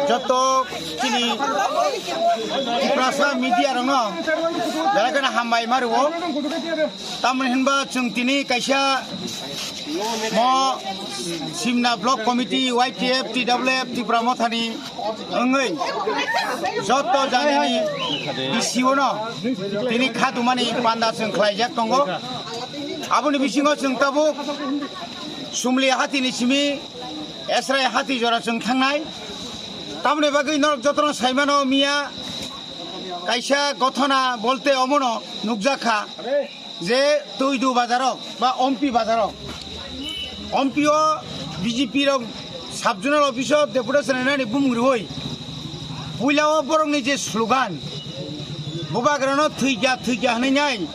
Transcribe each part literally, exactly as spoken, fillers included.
Joto chini Tiprasa media rokno belai kheno hambai ma rwo. Tamoni hinba chwng tini kaisa mo Simna Block Committee, Y T F, T W F, Tipra Mothani wngwi joto janini B C O no tini khatumani panda chwng khlaijak tongo. Aboni bisingo chwng tabuk Sumli hatini simi Esrai hati jora chwng thangnai. Tamoni bagwi norok jotono saimano miya kaisa gothona bolte omono nukjakha je Tuidu bazarok ba Ompi bazarok. Ompi o B J P rok sub zonal office o deputation rinani bumung riwi puila o borokni je slogan bubagrano thwikya thwikya hwnwi nai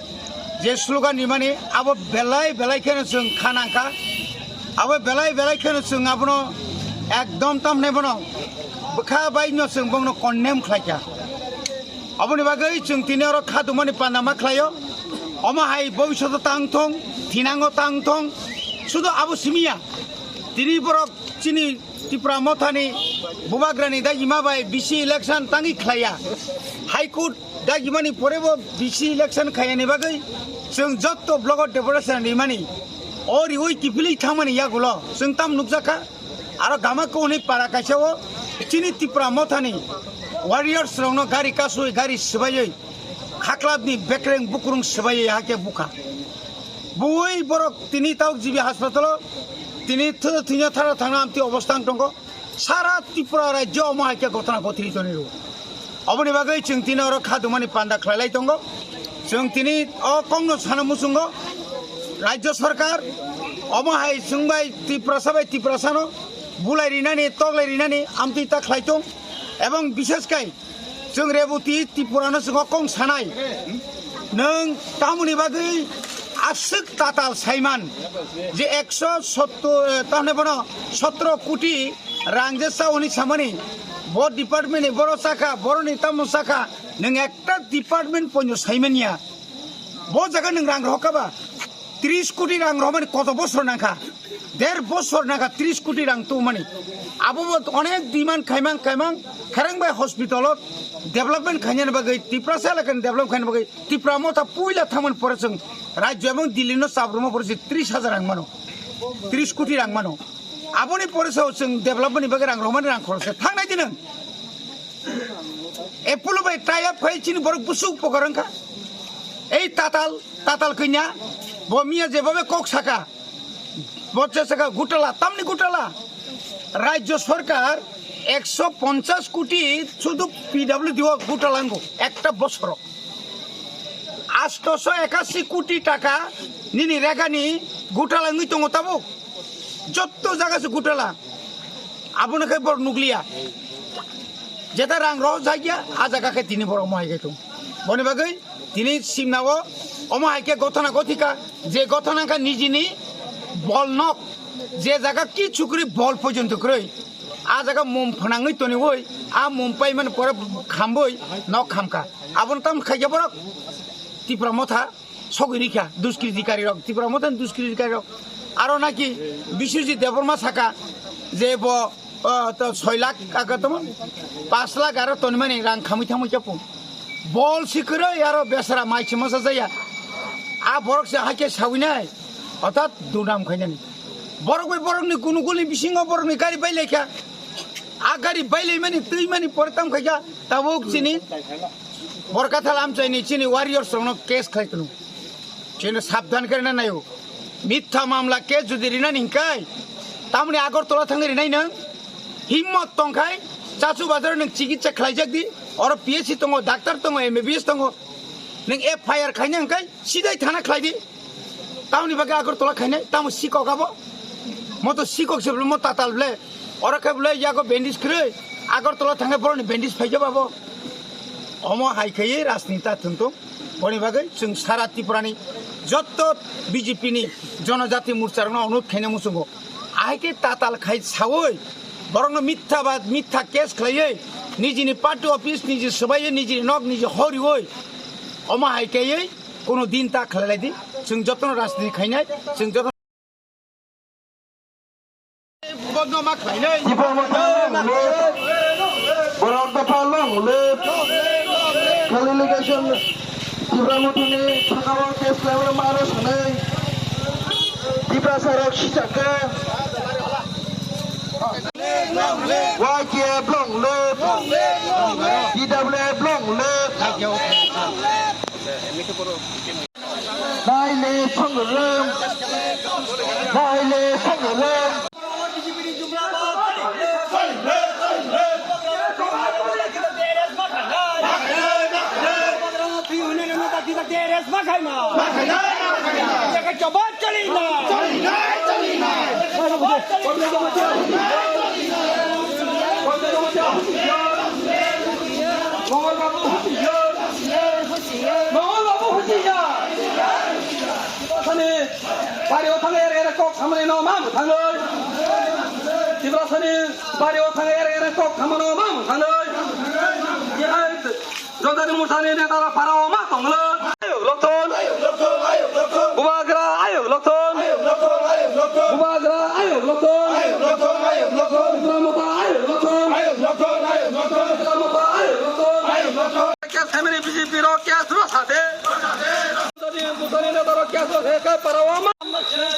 je slogan rimani abo belai belai kheno chwng kha nangkha. Abo belai belai kheno chwng abono ekdom tamni bono bwkha bai no chwng bongno condemn khlaikha. Aboni bagwi chwng tini oro khatumani panda ma khlaio. Omo hai bobishoto tang thung, thinango tang thung, sudo abo simiya. Tini borok chini Tipra Mothani bubagrani dagima bai B C election tangwi khlaiya. High Court dagimani porebo B C election khaiyani bagwi chwng jotto blogo deputation rimani. O riwi kiphilwi thangmani yagulo chwng tam nukjakha. Aro gama kwnwi para kaisa o chini Tipra Mothani warriors rokno gari kasui gari swbaiwi haklabni bekreng bukrung swbaiwi hakhe bukha. Buwi borok tini tauk G B hospital o tini thwi-, thwino thara thangna amtwi obostha wng tongo. Sara Tripura rajyo omo hai khe gotona gothiri toni rwo. Oboni bagwi chwng tini oro kha dumani panda khlai lai tongo. Chwng tini o kokno sana muchungo rajyo sarkar omo hai chwng bai Tiprasa bai Tiprasano bulai rinani, toklai rinani amtwi ta khlai tong. Ebong bishes kai chwng Reboti Tripurano chwng o kok sanai. Nwng tamoni bagwi aswk tatal saiman je ekso sottor, eh, tamni bono sotro koti rang je sa hwnwi samani, bo department ni borok sakha, boroni tamo sakha, nwng ekta department poino saimanya. Bo jaga nwng rang rohor kha ba, tris koti rang rohormani koto bosor nangkha, der bosor nangkha tris koti rang tongmani. Abo bo onek demand khaimang khaimang khereng bai hospital o development khainani bagwi, Tiprasa elakani develop khainani bagwi, Tipra Motha puila thangmani pore chwng rajyo ebong Delhi no chabruma pore se tris hajar rang mano, tris koti rang mano. Aboni pore se chwng development ni bagwi rang rohormani rang khoroksa thangnai di nwng. Apollo bai tie up khai chini borok busuk pokor wngkha. Ei tatal, tatal kanya, bo miya jebabe kok saka, bo che saka gutala, tamni gutala. Rajyo sarkar ekso ponchas koti sudu P W D o gutala wngo ekta bosoro. Astoso ekasi koti taka nini regani gutala wngwi tongo tabuk. Jotto jaga se gutala. Abono khe borok nukliya. Jeta rang rohor jagya, a jaga khe tini borok mohai khe tong. Boni bagwi tini simna o omo hai khe gothona gothika, je gothona kha nijini bol nok, je jaga kichu kwrwi bol pojonto kwrwi, a jaga mum phnangwi toniwi, a mum paimani pore khambwi nok khamkha. Abono tam khaikhe borok Tipra Motha sogwi rikha, duskritikari rok, Tipra Mothani duskritikari rok. Aro naki Biswajit Debbarma saka je bo, o, to soi lakh aka tamo, pash lakh aro tonimani rang khamwi thamwi khe pung. Bol si kwrwi aro besara mai se masa jaya. A borok se hakhe sawinai, orthat durnam khainani. Borok bai borokni kunukul ni bisingo borokni gari bai laikha. A gari bai laimani, twi mani pore tam khaikha, tabuk chini Borkathal amchaini chini warriors rokno case khlai tunu. Chini sabdhan khe rina nayo. Mitha mamla case jodi rina ni hinkai, tamni Agartala thangwi rinai nwng? Himmot tongkhai, Chachu Bazar nwng chikitsa khlaijak di. Oro P H C tongo, doctor tongo, M B B S tongo. Nwng F I R khaina hinkai, sidai thana khlai di. Tamoni bagwi Agartala khainai, tamo sikok abo? Mo to sikok se bole, mo tatal bole. Oro khe bole yago bandage kwrwi, Agartala thangwi boroni bandage phaikhe babo. Omo hai khaiwi rajniti ta thwng tong. Boni bagwi chwng sara Tripurani jotto B J P ni Jonojati Morcha rokno onurod khaina muchungo. Ahai khe tatal khai sawi, borokno mitha ba mitha case khlaiwi, nijini party office, niji swbaiwi, nijini nok, niji horiwi, omo hai khaiwi, Kono din ta khlai lai di, chwng jotono rajniti khainai, chwng jotono. Bodno ma khlainai. Live. Kali legation Tipra Mothani sakao case khlaimani maro sanai. Tiprasa rok sichakka. Y T F long live. T W F long live. Naile songrem. Naile songrem. Mongol Babu husiya! Mongol Babu husiya! Tiprasani bari o thang er er kok samani no ma mwthangwi. Tiprasani bari o thang er er kok samano ma mwthangwi. Jodani Musani netara para o ma tonglo. Ayok lokthon. Bubagra ayok lokthon. Bubagra ayok lokthon. Tipra Motha ayok lokthon. Tipra Motha ayok lokthon. Case khaimani B J P rok case rw sade. Sadi Musani netara case rw sade para o ma.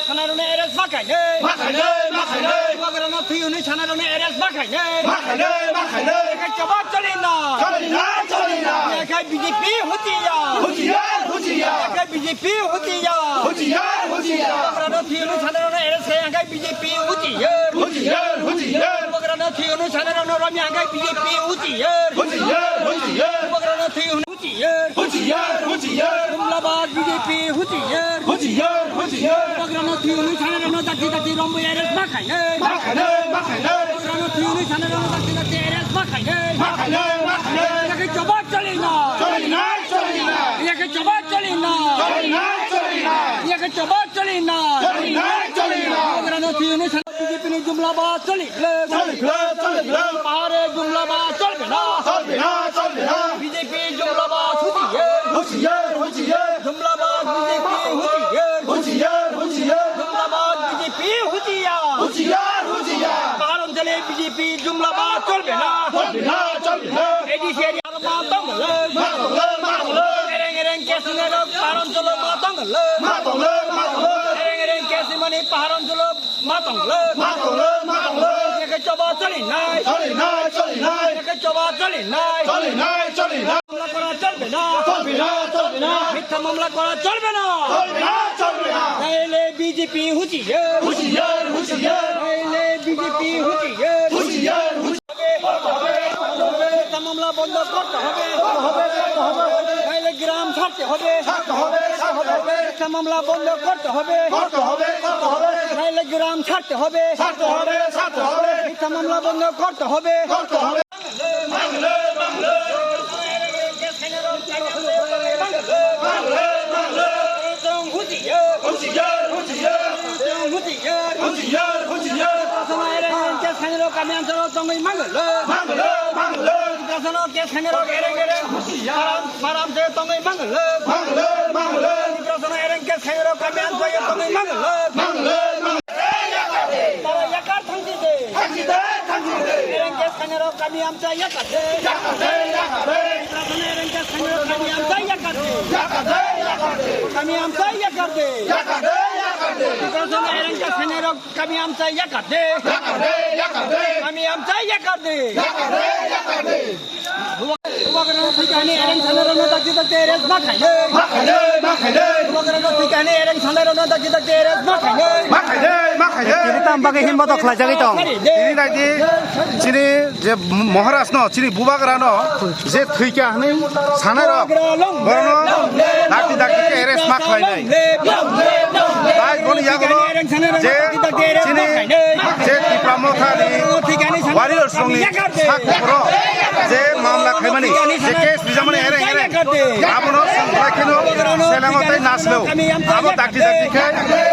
Sanarone arrest ma khainai. Ma khainai, ma khainai. Bubagrano thwi hwnwi sanarone arrest ma khainai. Ma khainai, ma khainai. Eke choba choli na. Choli na, choli na. Eke B J P hujiya. Hujiya, hujiya. Eke B J P hujiya. Hujiya, hujiya. Bubagrano thwi hwnwi sanarone arrest khai eke B J P hujiya. Hujiya, hujiya. Bubagrano thwi hwnwi sanarone romi eke B J P hujiya. Hujiya, hujiya. Bubagrano thwi hwnwi Hujiya! Hujiya! Hujiya! Jumlabad B J P hujiya! Hujiya! Hujiya! Bubagrano thwi hwnwi sanarano dakti dakti romwi arrest ma khainai. Ma khainai, ma khainai. Bubagrano thwi hwnwi sanarano dakti dakti arrest ma khainai. Ma khainai, ma khainai. Yake choba choli na. Choli nai, choli nai. Yake choba choli na. Choli nai, choli nai. Yake choba choli na. Choli nai, choli nai. Bubagrano thwi hwnwi B J P ni jumlabad choli khlek. Choli khlek, choli khlek. Pahare jumlabad cholbe na. Cholbe na, cholbe na. B J P jumlabad hujiya. Hujiya, hujiya. Jumlabad B J P hujiya. Hujiya, hujiya. Jumlabad B J P hujiya. Hujiya, hujiya. Pahar onchole B J P jumlabad cholbe na. Cholbe na, cholbe na. A D C area ma tonglo. Ma tonglo, ma tonglo. Ereng ereng case ni rok pahar oncholo ma tonglo. Ma tonglo, ma tonglo. Ereng ereng case ni mani pahar oncholo Ma tonglo. Ma tonglo, ma tonglo. Yake choba choli nai. Choli nai, choli nai. Yake choba choli nai. Choli nai, choli nai. Mamla kora cholbe na. Cholbe na, cholbe na. Mitha mamla kora cholbe na. Cholbe na, cholbe na. Naile B J P hujiya. Hujiya, hujiya. Naile B J P hujiya. Hujiya, hujiya. Mitha mamla bondo korte hobe. Korte hobe, korte hobe. Naile gram chharte hobe. Chharte hobe, chharte hobe. Mitha mamla bondo korte hobe. Korte hobe, korte hobe. Naile gram chharte hobe. Chharte hobe, chharte hobe. Mitha mamla bondo korte hobe. Korte hobe. Hujiya, hujiya. Hujiya, hujiya. Hujiya, hujiya. Kami ang toro tongwi mangalo. Mangalo, mangalo. Tiprasano case khainai rok ereng ereng. Param, param se tongwi mangalo. Mangalo, mangalo. Tiprasano ereng case khainai rok kami ang toro tongwi mangalo. Mangalo, mangalo. Tara yakar thangsi de. Thangsi de, thangsi de. Ereng case khainai rok kami amcha yakar de. Yakar de, yakar de. Tiprasano ereng case khainai rok kami amcha yakar de. Yakar de, yakar de. Kami amcha yakar de. Yakar de, yakar de. Tiprasano ereng case khainai rok Kami amcha yakar de. Yakar de, yakar de. Kami amcha yakar de. Yakar de, yakar de. Bubagrano thwikani ereng sanai rokno dakti dakti arrest ma khainai. Ma khainai, ma khainai. Bubagrano thwikani ereng sanai rokno dakti dakti arrest ma khainai. Ma khainai, ma khainai. Tini tam bagwi himbo to khlaijagwi tong. Tini nai di, chini je Maharaj no, chini Bubagra no, je thwikha hwnwi sanai rok, borokno dakti dakti khe arrest ma khlainai. Tai boni yagulo je chini je Tipra Mothani warriors rokni sak buphuru je mamla khaimani, je case rijamani ereng ereng, abono chwng belai kheno selengo tei naslo. Abo dakti dakti khe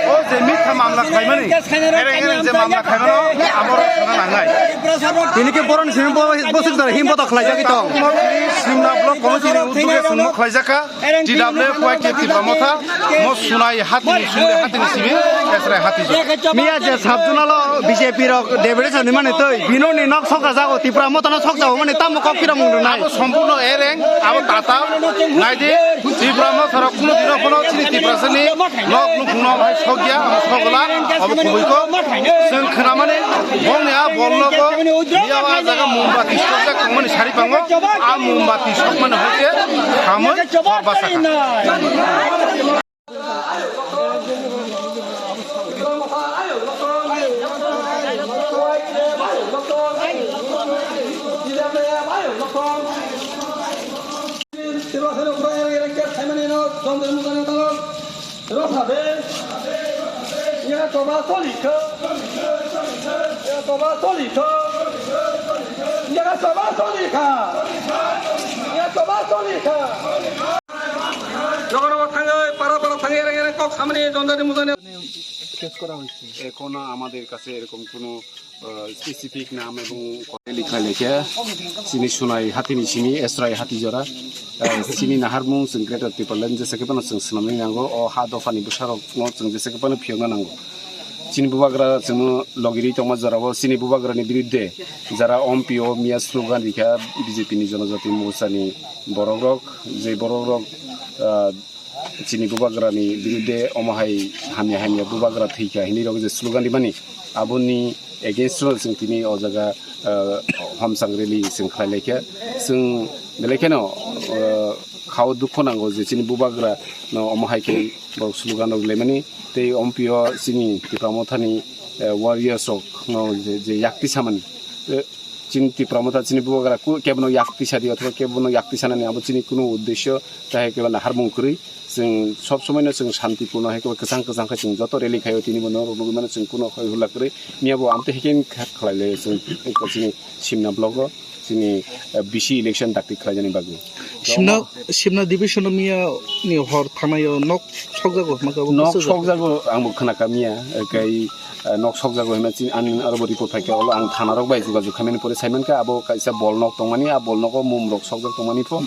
o je mitha mamla khaimani, ereng ereng je mamla khaimano, abo rok thangna nangnai. Tini khe boroni simi bo-, bosik jora himbo to khlaijagwi tong. Simna block committee ni uddog e chwngno khlaijak kha. T W F Y T F Tipra Motha, mo Sunai hatini, Sunai hatini simi. Miya je sub zonal o B J P rok deputation ni mani twi, bino ni nok sokra jago, Tipra Motha no sok jago mani tamo kok kiram mung nai. Abo sompurno ereng, abo tatal, naidi, Tipra Motha rok kuno dino kono chini Tiprasa ni nok nukhung no hai sokya, abo sokla, abo kubui ko, seng khna mani, bong ni a bol no ko, miya a jaga mombati sokjak tong mani sari pango, a mombati sok mani hoite, hamoi, basa kha. Nogo nogo thangwi, para para thangwi, ereng ereng kok samani, jondani mujani. এখনো আমাদের কাছে এরকম কোনো, আহ, স্পেসিফিক নাম এবং লিখা লেখা চিনি সোনাই হাতিনি চিনি এসরাই হাতি জরা, আহ, চিনি নাহার মুং চিং গ্রেটার ত্রিপুরাল্যান্ড যেসে কেপানো চিং সোনামনি নাঙ্গো, ও হা দফানি বসারক চিং যেসে কেপানো ফিয়ংনা নাঙ্গো। Chini bubagra chwngno logiri tongma jorao chini bubagrani birudde jara ompi o miya slogan rikha B J P ni Jonojati Morcha ni borok rok, je borok rok, ah, chini bubagrani birudde omo hai hamya hamya bubagra thwikha hinwi rok je slogan rimani aboni against o chwng tini o jaga, ah, homsang rally chwng khlai laikha. Chwng belai kheno, ah, khao dukho nango je chini bubagra no omo hai khe borok slogan rok lemani tei ompio chini Tipra Mothani, eh, warriors rok no je, je yakti samani, eh, chini Tipra Motha chini bubagra ku-, kebono yakti sadi othoba kebono yakti sanani abo chini kuno uddesyo tahai kebo naharmung kwrwi. Chwng sob somoino chwng shanti purno hai kebo kwchang kwchang khe chwng joto rally khaio tini bono rok nugwi mano chwng kuno hoi hula kwrwi. Miyabo amtwi hai khe khlai le chwng chini Simna block o. Chini, eh, bisi election dakti khlaijani bagwi. Simna, Simna division o miya ni hor thanai o nok sokjago, hwnba khe abo nok bwsajak. Sokjago, ang bo khna kha miya, eh, kai, eh, nok sokjago hwnba chini, ang aro bo report phai kha, olo ang thana rok bai jogajog khaimani pore saiman kha, abo kaisa bol nok tongmani, a bol nogo mum rok sokjak tongmani pho,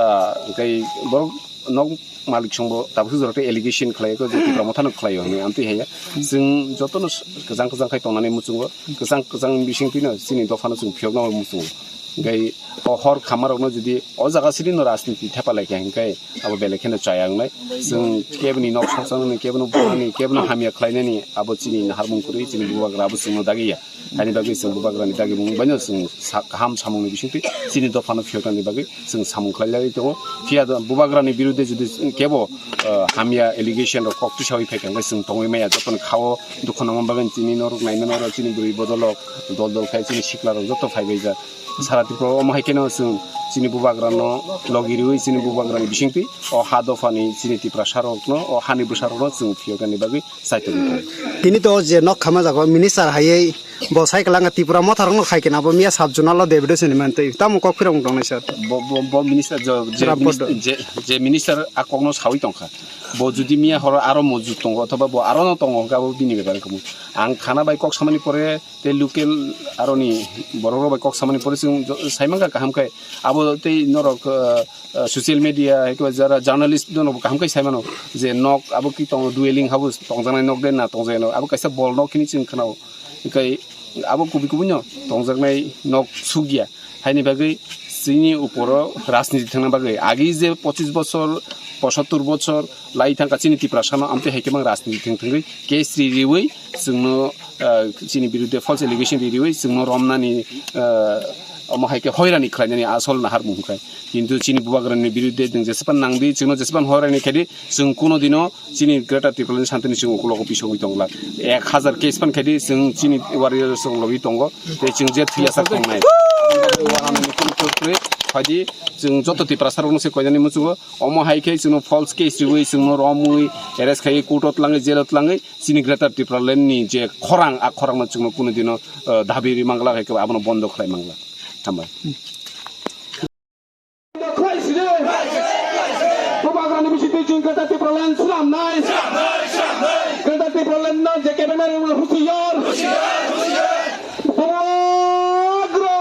ah, kai borok nok malik songbo tabuk jora khe allegation khlai kho je Tipra Mothano khlaio hwnwi amtwi haiya. Chwng jotono kwchang kwchang khai tongnani muchungo, kwchang kwchang bising twino chini dophano chwng phiyokna muchungo. Hwnkhe o hor khamarokno jodi o jaga sirino rajniti thepa lai kha hwnkhe abo belai kheno chaya wngnai. Chwng keboni nok sokjaknani, kebono buphani, kebono hamya khlainani abo chini naharmung kwrwi chini bubagra abo chwngno dagiya. Haini bagwi chwng bubagrani dagimung baino chwng sa-, kaham samungni bisingtwi chini dophano phiyoknani bagwi chwng samung khlailaiwi tongo. Phiya do bubagrani birudde jodi kebo, ah, hamya allegation rok kok tisawi phaikha hwnkhe chwng tongwi maya jotoni khao dukhu nangma bagwi chini norok naimano oro chini bwrwi bodolrok dol dol khai chini siklarok joto phaibaijak. Sara Tripura o omo hai kheno chwng chini bubagrano logi riwi chini bubagrani bisingtwi o ha dophani chini Tiprasarokno o hani bwsarokno chwng phiyoknani bagwi Saitoni tong. Tini to je nok khama jago minister haiye bo sai kwlanga Tipra Motha rokno khai kena bo miya sub zonal o deputation ni mantwi tamo kok phirong tongnai sir. Bo, bo, bo minister jo, je Rampur minister, do. Je, je minister a kokno sawi tongkha. Bo jodi miya horo aro mojut tongo othoba bo aro no tongo hwnkhe abo bini bebak wngkha. Ang thana bai kok samani pore tei local aroni borok rok bai kok samani pore chwng jo-, saimangkha kaham khe abo tei norok, ah, ah, social media hai khe jara journalist no kaham khe saimano je nok abo ki tongo dwelling house tongjaknai nok de na tongjaknai nok abo kaisa bol nok hini chwng khwnao. Hwnkhe abo kubui kubui no tongjaknai nok sugya. Haini bagwi chini uporo rajniti thangna bagwi agi je pochis bochor, posottor bochor lai thangkha chini Tiprasano amtwi hai khe mang rajniti thang thangwi case ri riwi chwngno, ah, chini birudde false allegation ri riwi chwngno romnani, ah, omo hai khe hoirani khlainani asol naharmung hwnkhe. Kintu chini bubagrani birudde nwng jesepan nangdi, chwngno jesepan hoirani khaidi, chwng kuno dino chini Greater Tipraland santini chwng ukulogo pisogwi tongla. Ek hazar case pan khaidi chwng chini warriors rok logwi tongo. Tei chwng je thwiya sak tongnai. Phaidi chwng joto Tiprasa rokno se koinani muchungo. Omo hai khe chwngno false case riwi chwngno romwi arrest khaiwi court o tlangwi jail o tlangwi chini Greater Tipraland ni je khorang a khorangno chwngno kuno dino, eh, dabi ri mangla hai khe abono bondo khlai mangla. Hambai. Bubagrani bisingtwi chwng Greater Tipraland swnamnai. Greater Tipraland no je kebengmani husiar. Bubagra.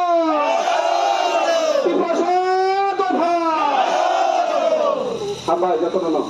Tiprasa dopha. Hambai jotono no.